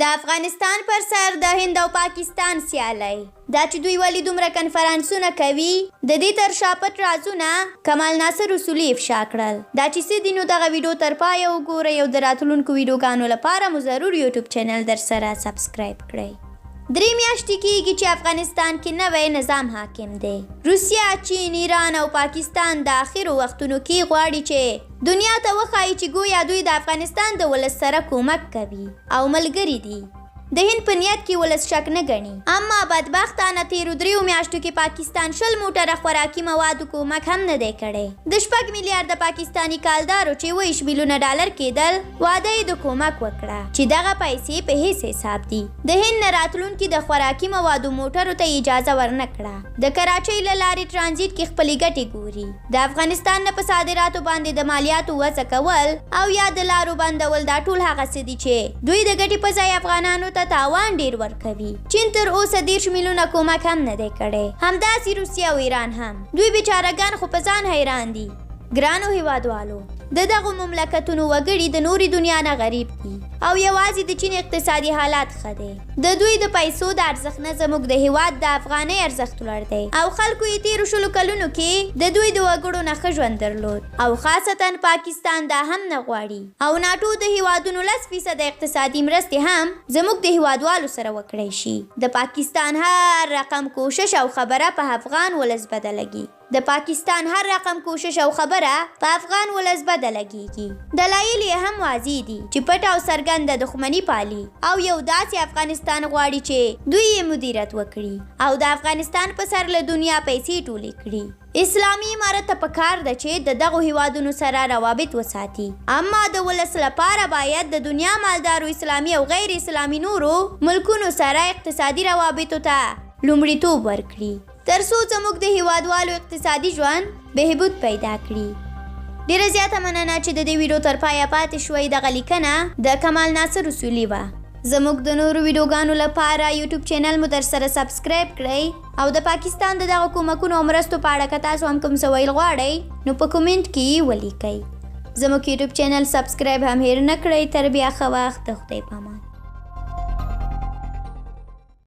د افغانستان پر سر د هند او پاکستان سیالۍ، دا چې دوی ولې دومره کنفرانسونه کوي، د دې تر شا پټ رازونه کمال ناصر اصولي افشا کړل. دا چې څه دي نو دغه ویډیو تر پایه وګورئ او د راتلونکو ویډیوګانو لپاره مو ضرور یوټیوب چینل درسره سبسکرایب کړئ. درې میاشتې کیږي چې افغانستان کې نوی نظام حاکم دی. روسیه، چین، ایران او پاکستان د اخرو وختونو کې غواړي چې دنیا ته وښایي چې ګویا دوی د افغانستان د ولس سره کومک کوي او ملګري دي. د هند په نیت کې ولس شک نه ګڼي. اما بدبختانه تیرو دریو میاشتو کې پاکستان 20 موټره خوراکي موادو کومک هم نه دی کړی. د 6 میلیارده پاکستاني کالدارو چې 21 میلیونه ډالر کېدل، وعده یې د کومک وکړه چې دغه پیسې په هیڅ حساب دي. د هند نه راتلونکي د خوراکي موادو موټرو ته یې اجازه ورنه کړه. د کراچۍ له لارې ترانزیټ کې خپلې ګټې ګوري. د افغانستان نه په صادراتو باندې د مالیاتو وضع کول او یا د لارو بندول، دا ټول هغه څه دي چې دوی د ګټې په ځای افغانانو ته تاوان ډیر ورکوي. چین تر اوسه 30 میلیونه کومک هم نه دی کړی. همداسې روسیه او ایران هم. دوی بیچارهګان خو په ځان حیران دي. ګرانو هیوادوالو، د دغو مملکتونو وګړي د نورې دنیا نه غریب دي او یوازې د چین اقتصادي حالات ښه دی. د دوی د پیسو د ارزښت نه زموږ د هیواد د افغانۍ ارزښت لوړ دی او خلکو یې تیرو 20 کلونو کې د دوی د وګړو نه ښه ژوند درلود. او خاصتا پاکستان دا هم نه غواړي او ناټو د هیوادونو 10% اقتصادي مرستې هم زموږ د هیوادوالو سره وکړای شي. د پاکستان هر رقم کوشش او خبره په افغان ولس بده لګي. د پاکستان هر رقم کوشش او خبره په افغان ولس بده لګیږي. دلایل یې هم واضح دي چې پټه او څرګنده دښمني پالي او یو داسې افغانستان غواړي چې دوی یې مدیریت وکړي او د افغانستان په سر له دنیا پیسې ټولې کړي. اسلامي امارت ته پکار ده چې د دغو هیوادونو سره روابط وساتي، اما د ولس لپاره باید د دنیا مالدارو اسلامي او غیر اسلامي نورو ملکونو سره اقتصادي روابطو ته لومړیتوب ورکړي، تر څو زموږ د هیوادوالو اقتصادي ژوند بهبود پیدا کړي. ډیره زیاته مننه چې د دې ویډیو تر پایه پاتې شوئ. دغه لیکنه د کمال ناصر اصولي وه. زموږ د نورو ویډیوګانو لپاره یوټیوب چینل مو درسره سبسکرایب کړئ او د پاکستان د دغو کومکونو او مرستو په اړه که تاسو هم کوم څه ویل غواړئ نو په کومنټ کې یې ولیکئ. زموږ یوټیوب چینل سبسکرایب هم هیر نه کړئ. تر بیا ښه وخت، د خدای په امان.